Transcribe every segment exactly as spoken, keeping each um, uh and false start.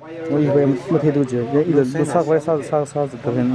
Ui, bai mathei du je. Ya, ila du sak bai sa, sa, sa, sa, ta ren.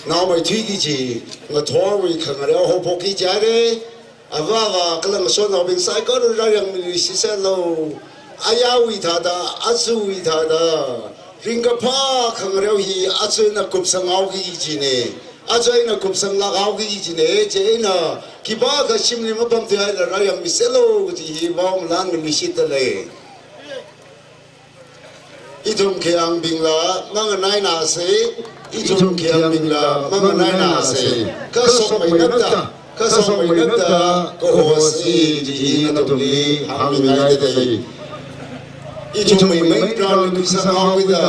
Naomeithui kaji ngathorwui khangareo haophokki jihaire. Avāva kala ngasotnaobing saikora rāyangmiluishitserlu. Ayarwui thāda, ajawui thāda, ringkaphā khangareo hi aja eina kupsanghaoki kajina. Aja eina kupsanglākhaoki kajina. Chieina khipākha shimli mapamthuihaila rāyangmiserlu kaji hi vaomalanmiluishitta lei. Ithum khayangbingla manganainasa, ithum khayangbingla manganainasa. Kashok meinakta, kashok meinakta, kahosa, kaji hi nathumli hāngmingaida lei. Ithumwui main ground khuisanghaokida,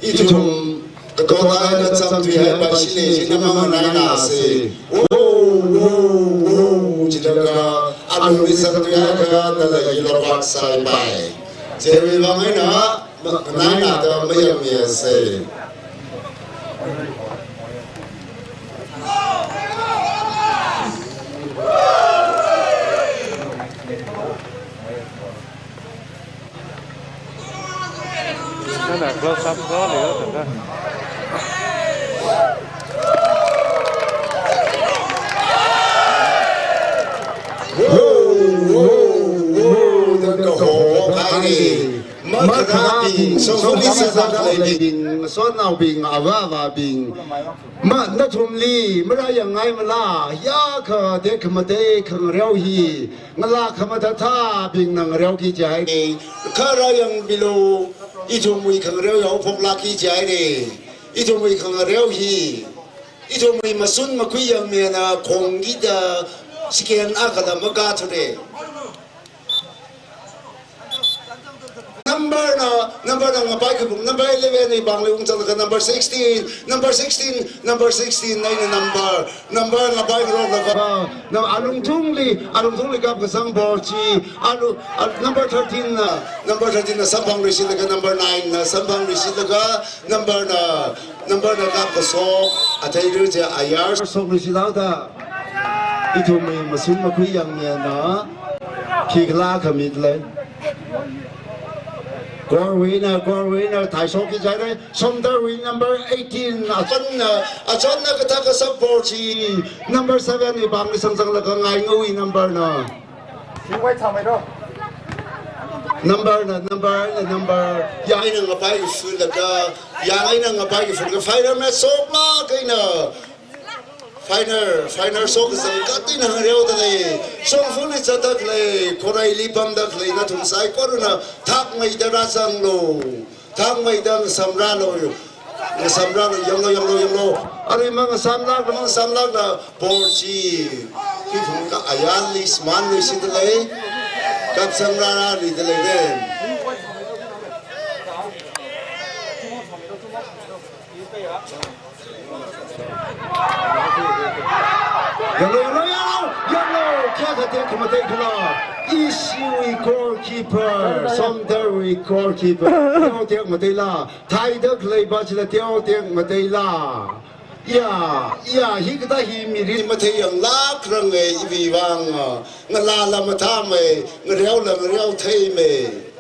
ithum katonga eina zangthuihaipaishina, china manganainasa. Wo, wo, wo, jilaga, alungli zangthuiakha nala yellow card sāpai. Chiwui vang eina, ma-, nganainada mayangmiasa. Nana close up ko le yo tata. Wo, wo, wo, da kaho haire. Makharābing, songfali sāda khaleibing, ngasotnaobing, avāvabing. Ma, nathumli marāyangngaimala, hiyākha tekhamatei khangareo hi, ngalā khamathāthābingna ngareoki jihaire. Kha rāyangmilu, ithumwui khangareo haophoklāki jihaire. Ithumwui khangareo hi, ithumwui mashun makhui yangmana khongkida second akhala makāthura. Number na, number na ngapai kaphung, number eleven wui pāngli ungzanglaga number sixteen, number sixteen, number sixteen na eina number, number ngapai ngarok laga. Na alungthungli, alungthungli kapkasang ball chi, alu, al-, number thirteen na, number thirteen na samphangluishitlaga number nine na samphangluishitlaga number na, number na kapkashok, athei ru je ayar shokluishithaoda. Ithumwui mashun makhui yangmana, khikhala khamit lei. Goal wui eina, goal wui eina, thaishokki jihaire, Somdalwui number eighteen, achonna, achonna kathā kasā ball chi, number seven wui pāngli sangzanglaga Ngaingawui number na. Number na, number na, number. Yang eina ngapai kafun laga, yang eina ngapai kafun laga, final match shoklāk eina. Final, final shokkazang kateonao ngareoda lei. Shongfali zatda khalei, khoreili pamda khalei, nathum saikorana thakmeida rāzanglu. Thakmeida ngasamrālu. Ngasamrālu, yanglu, yanglu, yanglu. Arui mangasamlākla, mangasamlākla, ball chi. Khi thungkha ayarli shimānluishitda lei. Kapsangrārāluida lei de. Yanglu, yanglu, yanglu, yanglu, kayākha tekhamatei khala. Ishiwui goalkeeper, Somdalwui goalkeeper. Teo tekmateila, thaida khaleipa chila teo tekmateila. Ya, ya, hikathā hi mirin matheiyanglākranga, iwui vang, ngalāla mathāmei, ngareola ngareotheimei.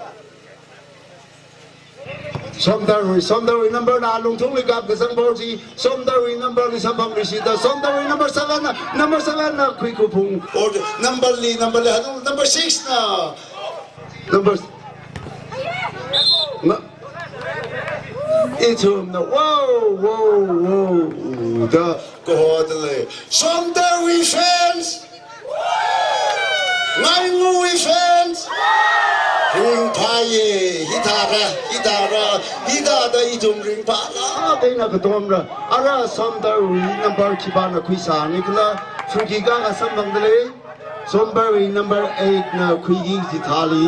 Somdalwui, Somdalwui number na alungthungli kapkasang ball chi, Somdalwui number li samphangluishitda, Somdalwui number seven na, number seven na Khuikhuphung. Or number li, number li, number six na. Number Ithumna wow, wow, wow da kahoda lei. Somdalwui fans, Ngaingawui fans, ringphāya, hithāra, hithāra, hithāda ithum ringphālāk eina katomra. Ara Somdalwui number khipāna khuisāni khala, free kick akha samphangda lei. Somdalwui number eight na khuiki kaji thāli.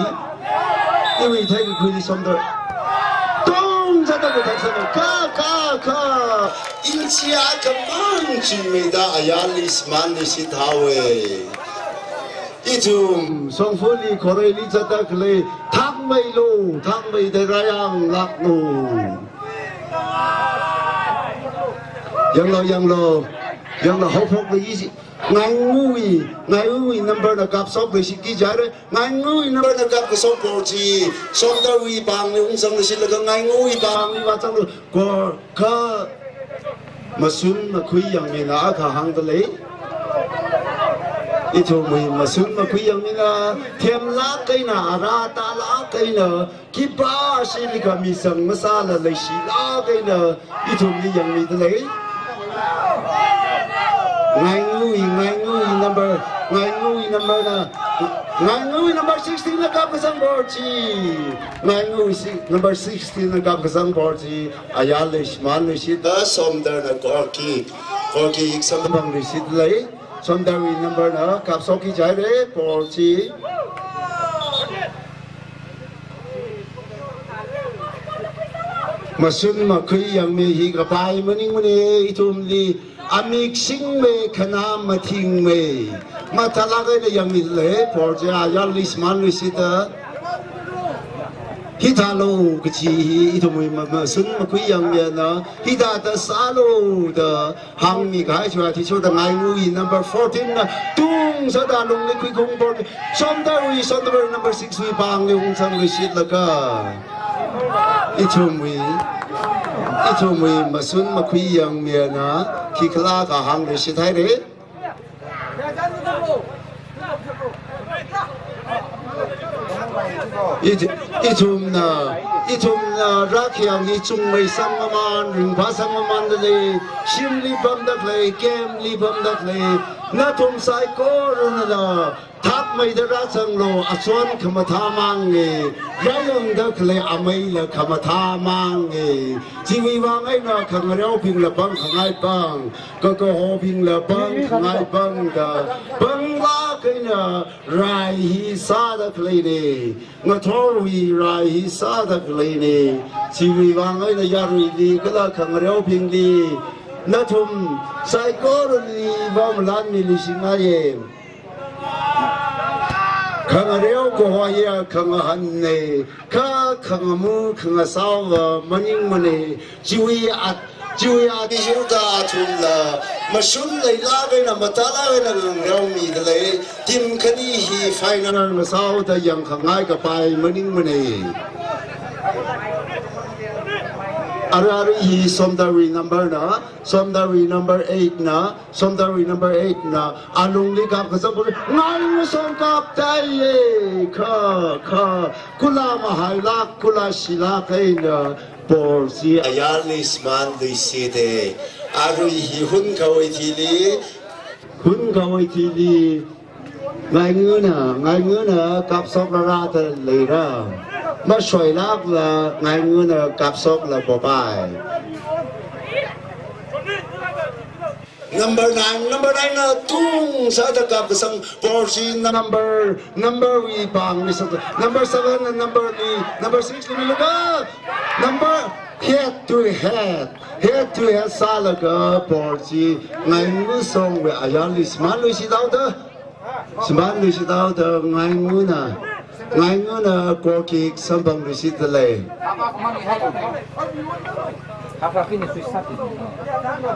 Iwui theikakhuili Somdal. Tung sāda kathak sāda. Kha, kha, kha. Inch akhamang chingmeida ayarli shimānli shithaowa. Ithum, shongfali khoreili zatda khalei, thangmeilu, thangmeida rāyanglāklu. Yanglu, yanglu, yanglu, haophokda ishi. Ngaingawui, Ngaingawui number na kapshokluishitki jare. Ngaingawui number na kapkashok ball chi Somdalwui pāngli ungzangluishitlaga Ngaingawui pāngli vāzanglu. Goal kha. Mashun makhui yangmina akha hāngda lei. Ithumwui mashun makhui yangmina themlāk eina, ara tālāk eina, khipā shili kha misang masāla leishilāk eina ithumli yangmida lei. Ngaingawui, Ngaingawui number, Ngaingawui number na, Ngaingawui number sixteen na kapkazang ball chi. Ngaingawui si-, number sixteen na kapkazang ball chi. Ayarli shimānluishit. Somdal na goal kick. Goal kick samphangluishit lei. Somdalwui number na kapshokki jire, ball chi. Mashun makhui yangmi hi kapai maningmana, ithumli amik singmei, khanā mathingmei. Mathālāk eina yangmida lei, ball chi ayarli shimānluishita. Hithālu kaji hi ithumwui ma-, mashun makhui yangmina, hithāda sālu da hāngmi kahai chiwui athishurda Ngaingawui number fourteen na tung sāda lungli khuikhaung ball, Somdalwui, Somdalwui number six wui pāngli ungzangluishitlaga. Ithumwui, ithumwui mashun makhui yangmina khikhalā kahāngluishit haire. Ith-, ithumna, ithumna rākhayangli chungmeisang mamān, ringphāsang mamānda lei, shimli pamda khalei, campli pamda khalei, nathum saikorana thakmeida rāzanglu, achon khamathā manga, rāyangda khalei ameila khamathā manga, chiwui vang eina khangareobingla pangkhangai pang, kakahobingla pangkhangai pangda, panglāk eina rai hi sāda khaleina, ngathorwui rai hi sāda khaleina, chiwui vang eina yaruili kala khangareobingli, nathum saikorali vāmalanmiluishingaiya. Khangareo kahoya khangahānna, kha khangamu khangasaova maningmana, chiwui a-, chiwui athishurda athumla mashun leilāk eina mathālāk eina ngangareomida lei, team khani hi final ngasaoda yangkhangai kapai maningmana. Ara arui hi Somdalwui number na, Somdalwui number eight na, Somdalwui number eight na alungli kapkazang ball, Ngaingasong kaptaiya, kha, kha, kula mahailāk, kula shilāk eina ball chi ayarli shimānluishita. Arui hi hunkhavai thili, hunkhavai thili, Ngaingana, Ngaingana kapshokra rāda leira. Mashoilākla Ngaingana kapshokla popai. Number nine, number nine na tung sāda kapkasang ball chi number, number wui pāngli sā, number seven na number li, number six li milaga, number head to head, head to head sālaga ball chi Ngaingasongwui ayarli shimānluishithaoda, shimānluishithaoda Ngaingana, Ngaingana goal kick samphangluishitdalei.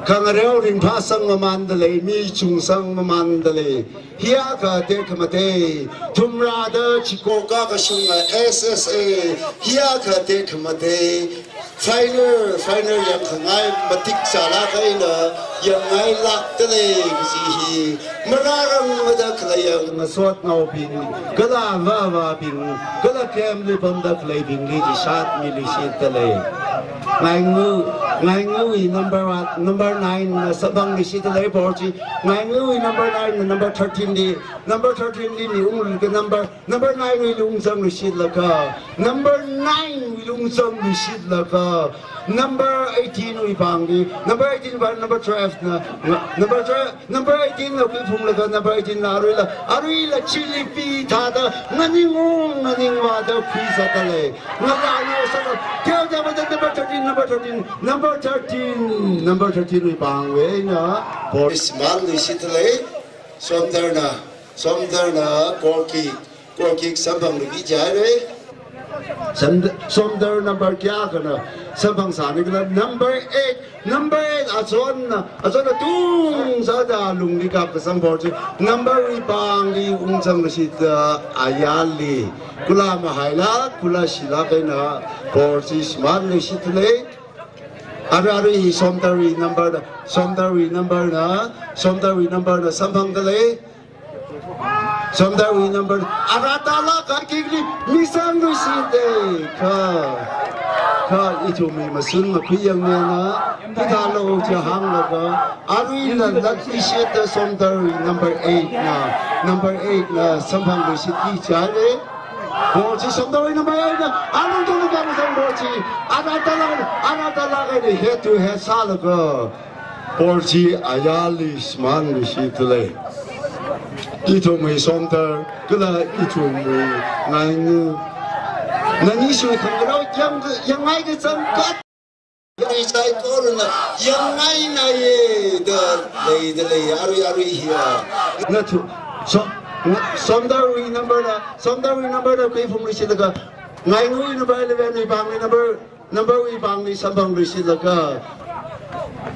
Khangareo ringphāsang mamāndalei, mi chungsang mamāndalei. Hiyākha tekhamatei, thumrada chiko kakashunga S S A, hiyākha tekhamatei, final, final yangkhangai matik sālāk eina yangngailākdalei kaji hi, marārangmada khaleiya ngasotnaobing, kala avāvabing, kala camp li pamda khaleibingli chishat miluishitdalei. Ngaingu, Ngainguwui number one, number nine na samphangluishitdalei ball chi. Ngainguwui number nine na number thirteen li, number thirteen li mi unglu ka number, number nine wuili ungzangluishitlaga, number nine wuili ungzangluishitlaga, number eighteen wui pāngli, number eighteen pāng number twelve na, nga-, number twelve, number eighteen na khuiphunglaga, number eighteen na aruila, aruila chili pi thāda, nganingung, nganingvāda khuizatdalei. Ngala no saka, teo teo bada number thirteen, number thirteen, number thirteen, number thirteen wui pāngwui eina, ball. Shimānluishitdalei, Somdalna, Somdalna, goal kick, goal kick samphangluiki jihaire. Som-, Somdal number kayākhana samphangsāni khala number eight, number eight, Achonna, Achonna tungzāda lungli kapkasang ball chi number wui pāngli ungzangluishitda ayarli. Kula mahaila, kula shilāk eina ball chi shimānluishitdalei. Ara arui Somdalwui number na, Somdalwui number na, Somdalwui number na samphangdalei. Somdalwui number, ara talāk kaikili misangluishitdalei. Kha, kha ithumwui mashun makhuiyangmana, hithālu chi hānglaga, aruila latluishitda Somdalwui number eight na, number eight na samphangluishitki jihaire. Ball chi Somdalwui number eight na, alungtungli kapkasang ball chi, ara talāk, ara talāk eina head to head sālaga, ball chi ayarli shimānluishitdalei. Ithumwui Somdal, kala ithumwui Ngaingu. Nanishiwui khangarao yang, yangngai kachangkhat. Yangri saikorana, yangngainaye da leidalei, arui, arui hiya. Nathu, Som-, Somdalwui number na, Somdalwui number na khuiphungluishitlaga, Ngainguwui number eleven wui pāngli number, number wui pāngli samphangluishitlaga,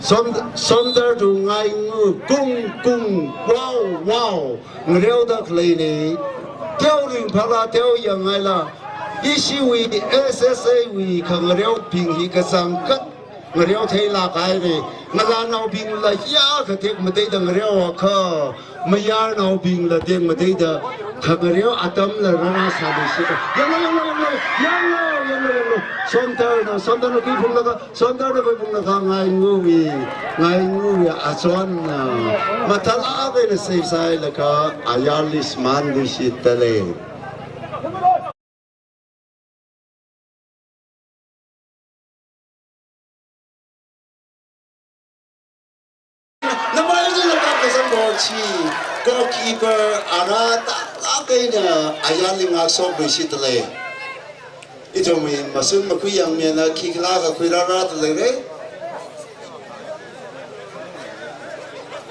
Som-, Somdal to Ngaingu, kung, kung, wow, wow, ngareoda khaleili, teo ringphāla, teo yangngaila, ishiwui S S A wui khangareobing hi kachangkhat ngareo theilāk haire, ngalānaobingla hiya katek mateida ngareoakha, mayarnaobingla tek mateida khangareo atamla rārāsāluishita. Yanglu, yanglu, yanglu, yanglu, yanglu, yanglu. Somdalna, Somdalna khuiphunglaga, Somdalna khuiphunglaga Ngainguwui, Ngainguwui Achonna mathālāk eina save sāhailaga ayarli shimānluishitdalei. Number eight la kapkasang ball chi, goalkeeper ara talāk eina ayarli ngākshokluishitdalei. Ithumwui mashun makhuiyangmana khikhalāka khuirārādaleire.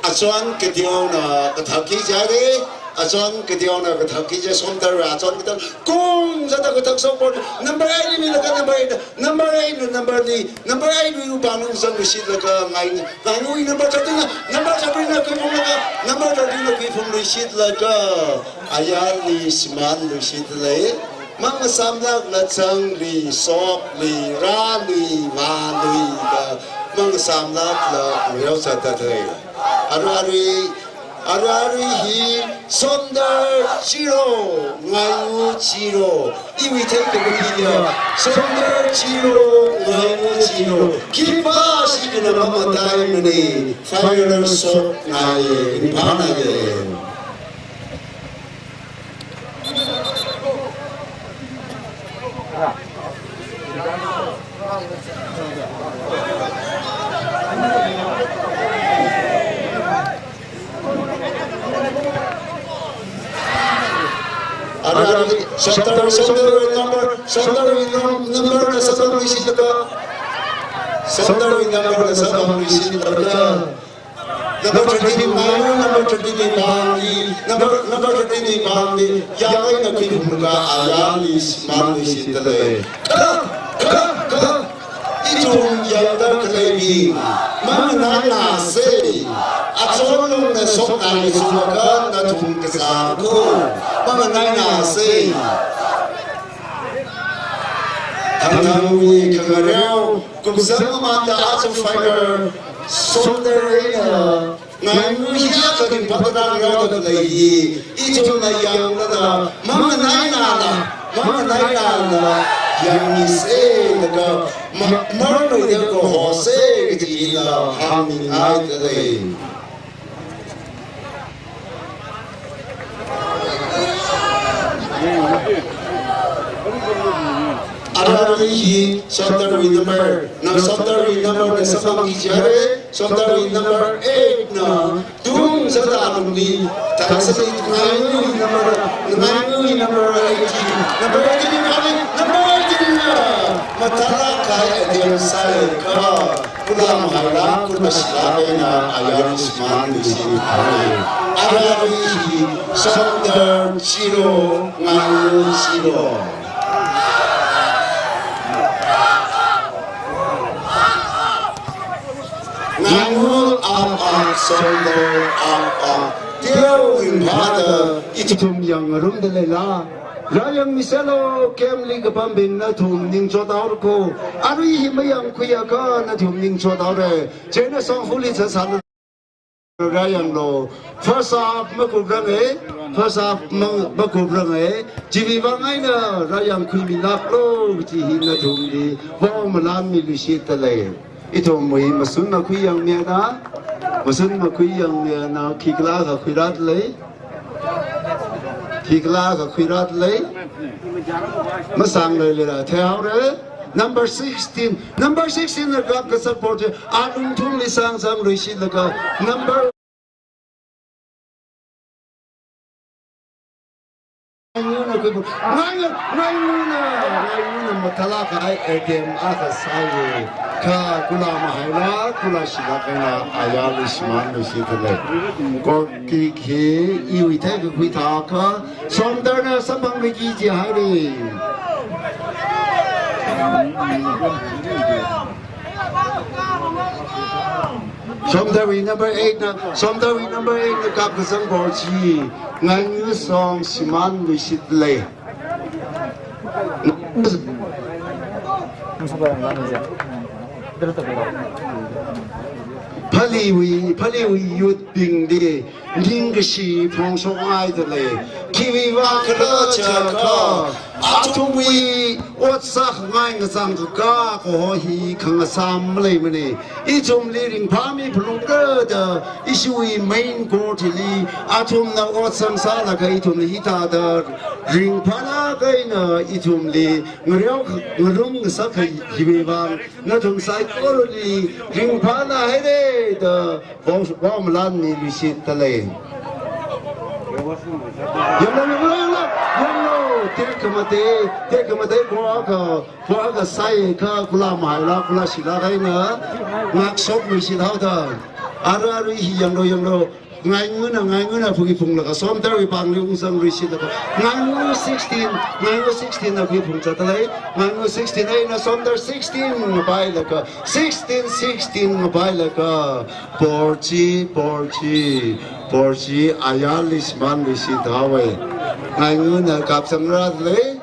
Achon kateona kathakki jihaire. Achon kateona kathakki jihai, Somdalwui Achon kateo. Kung sāda kathakshok ball. Number eight li milaga number eight, number eight, number li, number eight wui pāngli ungzangluishitlaga Ngai, Ngainguwui number thirteen na, number thirteen na khuiphunglaga, number thirteen na khuiphungluishitlaga, ayarli shimānluishitdalei. Mangasāmlākla zangli, shokli, rāli, vāli da, mangasāmlākla ngareozatdalei. Arui arui, arui arui hi Somdal zero, Ngaingu zero. Iwui theikakhui hiya, Somdal zero, Ngaingu zero. Khipāshikha mataimane, final shokngaiye, ringphānaye. Ara, ara, Somdal, Somdalwui number, Somdalwui num-, number na samphangluishitlaga. Somdalwui number na samphangluishitlaga. Number thirteen, Ngaingu number thirteen wui pāngli, number, number thirteen wui pāngli, yāng eina khuiphunglaga ayarli shimānluishitdalei. Kha, kha, kha, ithum yangda khaleibing, manganainase. Achon lungna shokngaisulaga nathum kasā ko, manganainase. Thangthangwui khangareo, kumsang mamānda aja final, Somdal eina Ngaingu hiyākha ringphāda ngareoda khalei hi, ithumna yanglala, manganainala, manganainala, yangmisa laga ma-, marmeida kahose kaji ila hāngningngaidalei. Arui hi Somdalwui number, na Somdalwui number na samphangki jihaire, Somdalwui number eight na tung sāda alungli, thang sāda Ngainwui number, Ngainwui number eighteen, number eighteen kali, number eighteen na mathālāk kahai attempt sālaga, kula mahaila, kula shilāk eina ayar shimānluishit haire. Arui hi Somdal zero, Ngainwu zero. Ngainwu up up, Somdal up up. Teo ringphāda ithum yangngarumda leila. Rāyangmiselo, camp li kapambing nathum ningchothaora ko. Arui hi mayangkhuiakha nathum ningchothaora. Chieina songfuli sāsālu. Rāyanglu. First half makupranga, first half ma-, makupranga. Chiwui vang eina rāyangkhuimilāklu kaji hi nathumli vaomalanmiluishitdalei. Ithumwui mashun makhuiyangmina, mashun makhuiyangmina, khikhalākha khuirādalei. Khikhalākha khuirādalei. Masāngleilala theihaora. Number sixteen. Number sixteen na kapkasang ball chi alungthungli sangzangluishitlaga number Ngainwuna khuipu, Ngainwu, Ngainwuna, Ngainwuna mathālāk kahai attempt akha sāye. Kha kula mahaila, kula shilāk eina ayarli shimānluishitdalei. Goal kick hi iwui theikakhui thākha, Somdalna samphangki jihaire. Somdalwui number eight na, Somdalwui number eight na kapkasang ball chi, Ngainwu song shimānluishitdalei. Phaleewui, Phaleewui youth bingli ningkashi phongshokngaidalei. Khiwui vang khala jiakha, athumwui ot sākhangai ngazang kakā kaho hi khangasām maleimana. Ithumli ringphāmi phalungra da, ishiwui main court hili athumna ot sangsālaga ithumli hithāda ringphālāk eina ithumli ngareo ngarumngasak kahaiwui vang nathum saikorali ringphānāhaire da vao, vaomalanmiluishitdalei. Yanglu, yanglu, yanglu, yanglu. Tekhamatei, tekhamatei khuakha, khuakha sāakha kula mahaila, kula shilāk eina ngakshokluishithaoda. Arui, arui hi yanglu, yanglu. Ngainwuna, Ngainwuna phungki phunglaga Somdalwui pāngli ungzangluishitlaga. Ngainwu sixteen, Ngainwu sixteen na khuiphungzatdalei. Ngainwu sixteen eina Somdal sixteen ngapailaga. Sixteen, sixteen ngapailaga. Ball chi, ball chi, ball chi ayarli shimānluishithaowa. Ngainwuna kapsangrādalei.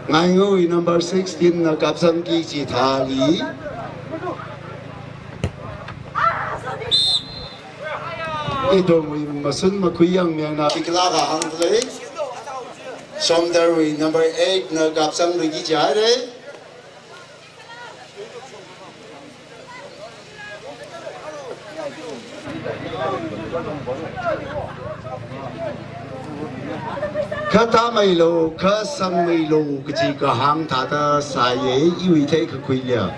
Ngainwui number sixteen na kapsangki kaji thāli. Ithumwui mashun makhuiyangmina khikhalākha hāngdalei. Somdalwui number eight na kapsangluiki jihaire. Kha tāmeilu, kha sangmeilu kaji kahāng thāda sāye, iwui theikakhuili.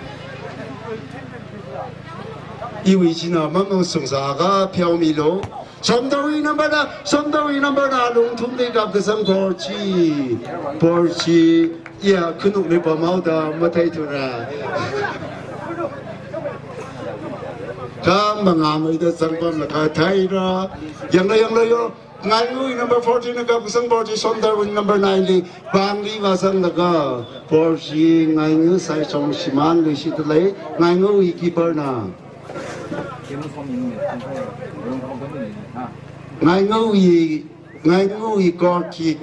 Iwui china mamang sungsākha pheomilu. Somdalwui number na, Somdalwui number na lungthungli kapkasang ball chi, ball chi, iya, khanukli pamhaoda matheithura. Kha mangāmeida zangpamlaga theira. Yanglu, yanglu yo. Ngainwui number fourteen na kapkasang ball chi Somdalwui number nine li pāngli vāzanglaga ball chi Ngainwu side shong shimānluishitdalei. Ngainwui keeper na. Ngainwui, Ngainwui goal kick,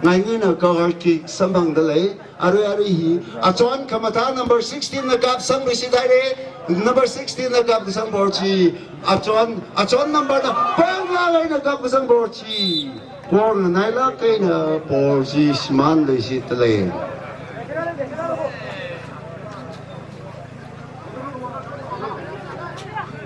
Ngainwuna goal kick samphangdalei. Arui, arui hi, achon khamathā number sixteen na kapsangluishithaire, number sixteen na kapkasang ball chi, achon, achon number na pāngla eina kapkasang ball chi, ball nganailāk eina ball chi shimānluishitdalei.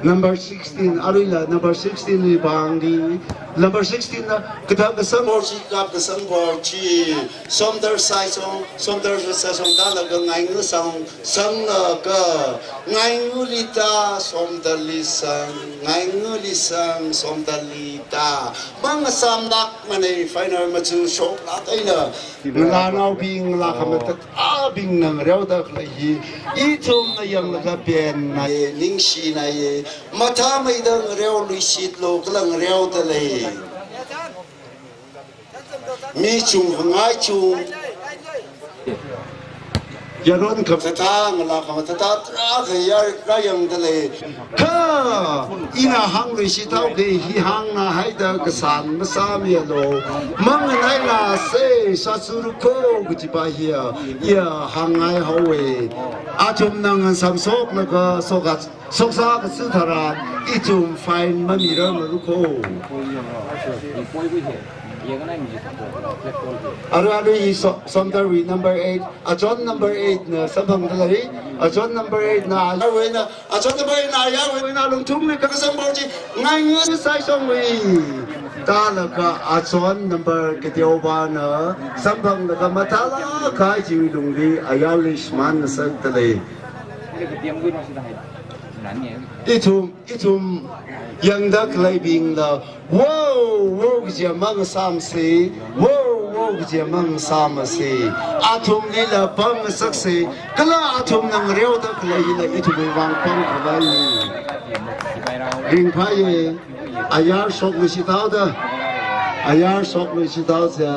Number sixteen, aruila number sixteen li pāngli. Number sixteen na kathā kasang ball chi, kap kasang ball chi. Somdal Saisong, Somdal Saisong tālaga Ngaingu sang, sanglaga Ngainguli tā, Somdalli sang, Ngainguli sang, Somdalli tā. Mangasāmlākmana, final machuk shoklāk eina. Ngalānaobing, ngalā khamathā abingna ngareoda khalei hi, ithumna yanglaga penna ye, ningshina ye, mathāmeida ngareoluishitlu, kala ngareoda lei. Mi chung, hangai chung. Yaron khamathā, ngalā khamathā, tarākha yar, rāyangda lei. Kha, ina hāngluishithaoki, hi hāngna haida kasān masāmilu. Manganaina se, sāsuru ko, kajipa hiya, iya hāngngai haowe. Athumna ngasāmshokna ka, shoka, shoksā kachi tharan, ithum fine mamirarmalu ko. Aru, aru, hi so, Somdalwui number eight, achon number eight na samphangda lei, achon number eight na, ayarwui eina, achon number eight na, ayarwui eina, lungthungli kap kasang ball chi, Ngaingu Saisongwui. Tālaga achon number kateopana samphanglaga mathālāk kahai chiwui lungli, ayarli shimān ngasakda lei. Ithum, ithum yangda khaleibingla, wow, wow kajiya mangasāmase, wow, wow kajiya mangasāmase. Athumlila pāngngasakse, kala athumna ngareoda khalei hila ithumwui vang pāngkhavai. Ringphāye, ayar shokluishithaoda, ayar shokluishithaoda.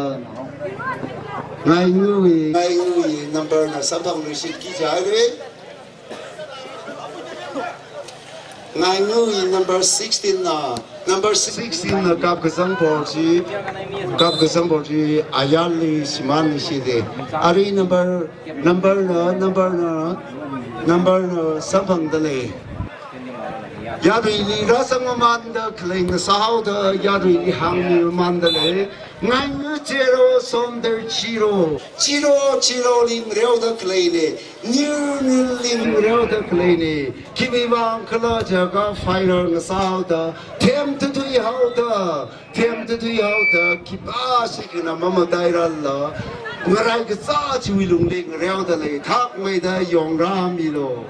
Ngainguwui, Ngainguwui number na samphangluishitki jiakha. Ngainguwui number sixteen na, number sixteen na kap kasang ball chi, kap kasang ball chi, ayarli shimānluishite. Arui number, number na, number na, number na samphangda lei. Yaruili rāsangmamānda khalei ngasāhaoda, yaruili hāngmimamānda lei. Ngaingu zero, Somdal zero. Zero, zero li ngareoda khaleine. Nil, nil li ngareoda khaleine. Khiwui vang khala jiakha final ngasāhaoda, themtathuihaoda, themtathuihaoda, khipā shikna mamatairarla, ngarai kazā chiwui lungli ngareoda lei, thakmeida yongrāmilu.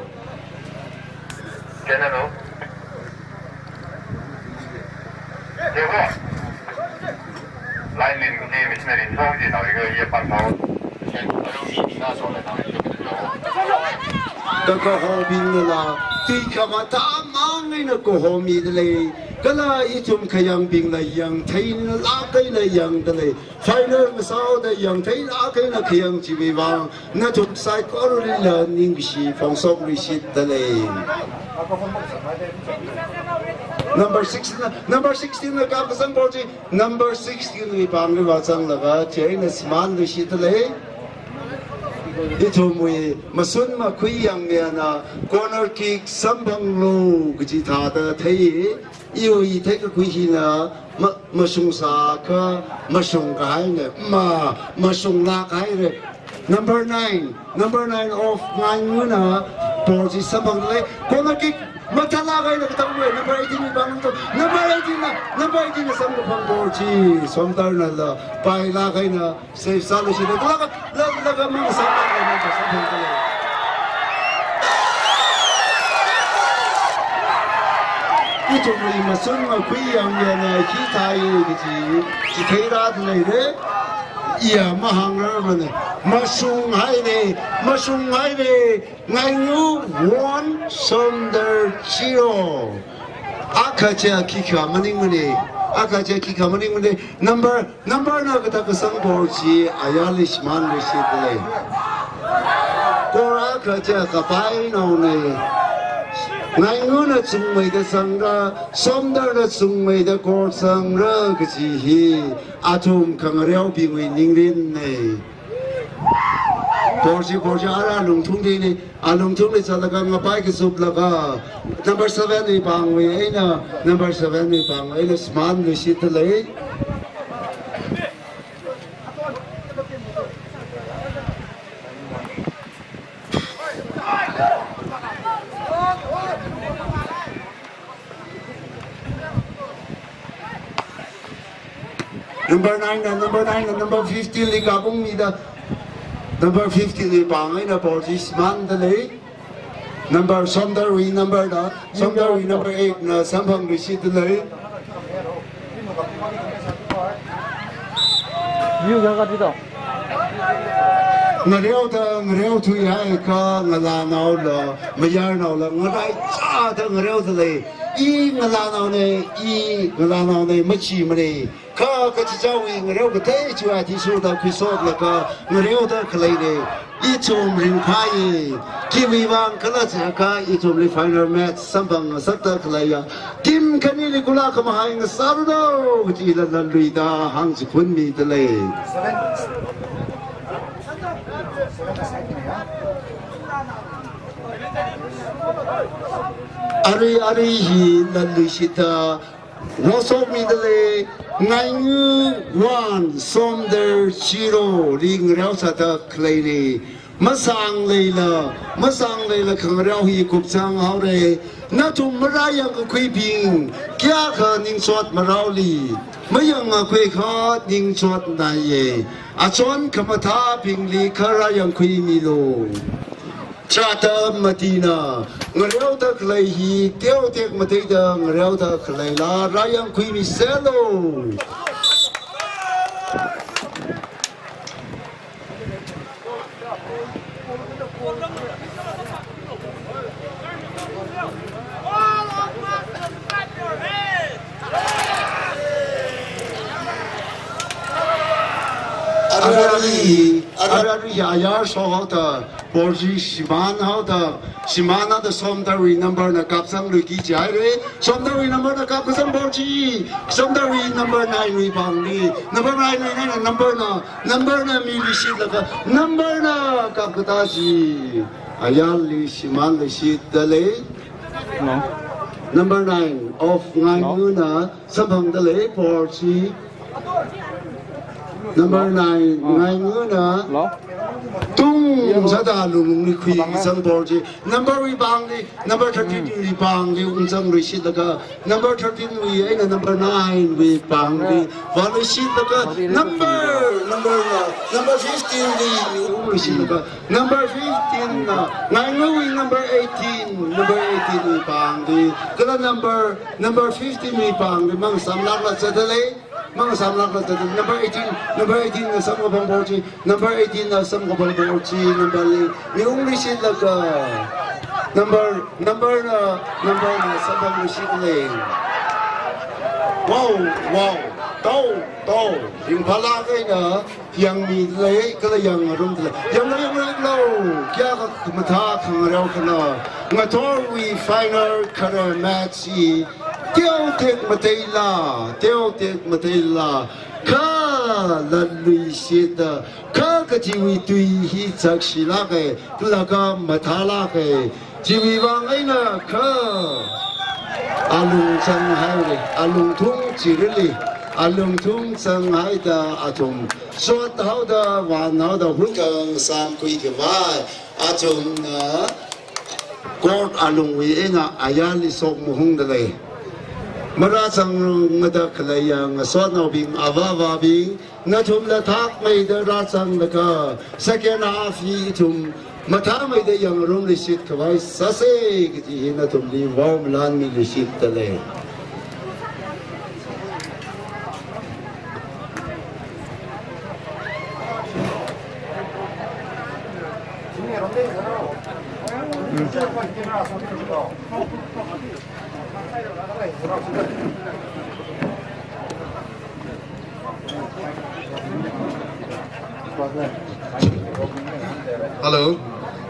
Kakahobingnala, tui khamathā mang eina kahomida lei, kala ithum khayangbingla yangtheilāk eina yangda lei, final ngasāhaoda yangtheilāk eina khayang chiwui vang, nathum saikoralila ningshi phongshokluishitda lei. Number sixteen na, number sixteen na kap kasang ball chi, number sixteen wui pāngli vāzanglaga, chieina shimānluishitda lei. Ithumwui mashun makhui yangmana, corner kick samphanglu kaji thāda thei, iwui theikakhui hina, ma-, mashungsākha, mashungkahaine, ma, mashunglāk haire. Number nine, number nine of Ngainguna ball chi samphangda lei. Corner kick mathālāk eina katangwui number eighteen wui pāng to. Number eighteen na, number eighteen na samkaphang ball chi Somdalnala pailāk eina save sāluishitda, laga, la, laga mang samphangda lei, samphangda lei. Ithumwui mashun makhui yangmana hithāi kaji chitheirāda leire. Iya mahāngrarmane. Mashunghaine, mashunghaine. Ngaingu one, Somdal zero. Akha chiya khikha maningmane. Akha chiya khikha maningmane. Number, number na kathā kasang ball chi ayarli shimānluishitda lei. Goal akha chiya kapainaone. Ngainguna chungmeida sangra, Somdalna chungmeida goal sangra kaji hi athum khangareobingwui ningrinne. Ball chi, ball chi ara lungthungli ne, alungthungli zatlaga ngapai kazuplaga, number seven wui pāngwui eina, number seven wui pāngwui eina shimānluishitda lei. Number nine na, number nine na, number fifteen li kapungmida. Number fifteen li pāng eina ball chi shimānda lei. Number, Somdalwui number na, Somdalwui number eight na samphangluishitda lei. View kayākha tui to? Ngareoda, ngareothuihaiakha ngalānaola, mayarnaola, ngaraichāda ngareoda lei. I ngalānaona, i ngalānaona, machimana. Kha kachichāwui ngareo kathei chiwui athishurda khuisotlaga ngareoda khaleina. Ithum ringphāya. Khiwuivang khala jiakha ithumli final match samphang ngasakda khaleiya team khanili kulā khamahai ngasāranu kaji latlatluida hāngchikhunmida lei. Arui, arui hi latluishitda rosokmida lei, Ngainga one, Somdal zero li ngareo sāda khaleina. Masāngleila, masāngleila khangareo hi kupsang haora. Nathum marāyangkakhuibing, kayākha ningshot maraoli, mayangakhuiakha ningshotnaiya. Achon khamathābingli kha rāyangkhuimilu. Chata matina, ngareoda khalei hi, teotek mateida ngareoda khaleila, rāyangkhuimiselu. Arui, arui, arui ayar shohaoda, ball chi shimānhaoda, shimānhaoda Somdalwui number na kapsangluiki jihaira. Somdalwui number na kapkasang ball chi, Somdalwui number nine wui pāngli, number nine wui nine na number na, number na miluishitlaga, number na kapkatā chi ayarli shimānluishitda lei. No. Number nine of Ngaingana samphangda lei, ball chi. Number nine, Ngaingana. Hello? Tung sāda lunglungli khuikasang ball chi. Number wui pāngli, number thirteen wui pāngli ungzangluishitlaga, number thirteen wui eina number nine wui pāngli vāluishitlaga, number, number, uh, number fifteen li ungluishitlaga, number fifteen na, Ngaingawui number eighteen, number eighteen wui pāngli, kala number, number fifteen wui pāngli mangasamlākla zatda lei. Mangasamlākla zatda, number eighteen, number eighteen na samkaphang ball chi, number eighteen na samkaphang ball chi, number li miungluishitlaga. Number, number na, number na samphangluishit lei. Wow, wow, tao, tao, ringphālāk eina yangmida lei, kala yangngarumda lei. Yanglu, yanglu, yanglu, kayākha khamathā khangareo khala. Ngathorwui final khare match hi teotek mateila, teotek mateila, kha latluishitda, kha kachiwui tui hi chakshilāka, laga mathālāka, chiwui vang eina kha alung zanghaira, alungthung chirali, alungthung zanghaida athum shothaoda, vānhaoda, huikang samkhui khavai, athumna court alungwui eina ayarli shokmahungda lei. Marāzangrumda khaleiya ngasotnaobing, avāvabing, nathumla thakmeida rāzanglaga, second half hi ithum mathāmeida yangngarumluishit khavai sāsa kaji hi nathumli vaomalanmiluishitda lei. Hello,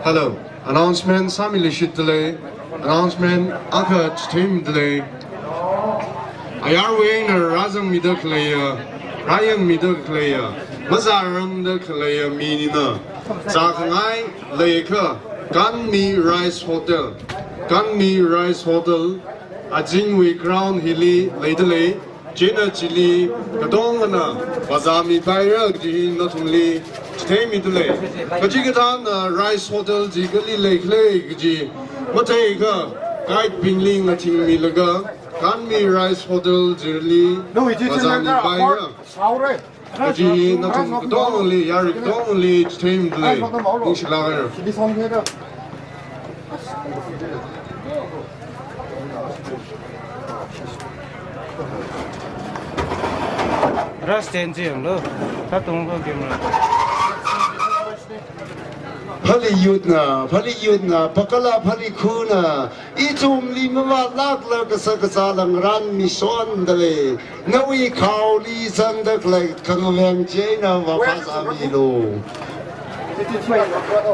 hello. Announcement sāmiluishitda lei. Announcement akha chitheimida lei. Ayarwui eina rāzangmida khaleiya, rāyangmida khaleiya, mazārangda khaleiya mi nina zākhangai leiakha, Kanmi Rice Hotel, Kanmi Rice Hotel, azingwui ground hili leida lei. Chieina chili katongana vāzāmipaira kaji hi nathumli chitheimida lei. Kachikathāna Rice Hotel chi kali leikhala kaji matheikha, guide bingli ngathingmilaga, Ranmi Rice Hotel Jirli, no, iti Bazar ni bai ra. Saure. Kaji nathum katongali, yari katongali, chithei mdalei. Ningshilak haira. Ras ten jing lo. Katung ko game lo. Phali yutna, phali yutna, pakala phali khuna, ithumli mavātlākla kasā kasā lang ranmi sondalei, nawui khaoli zangda khalei khangaveng chieina vāphāsāmilu.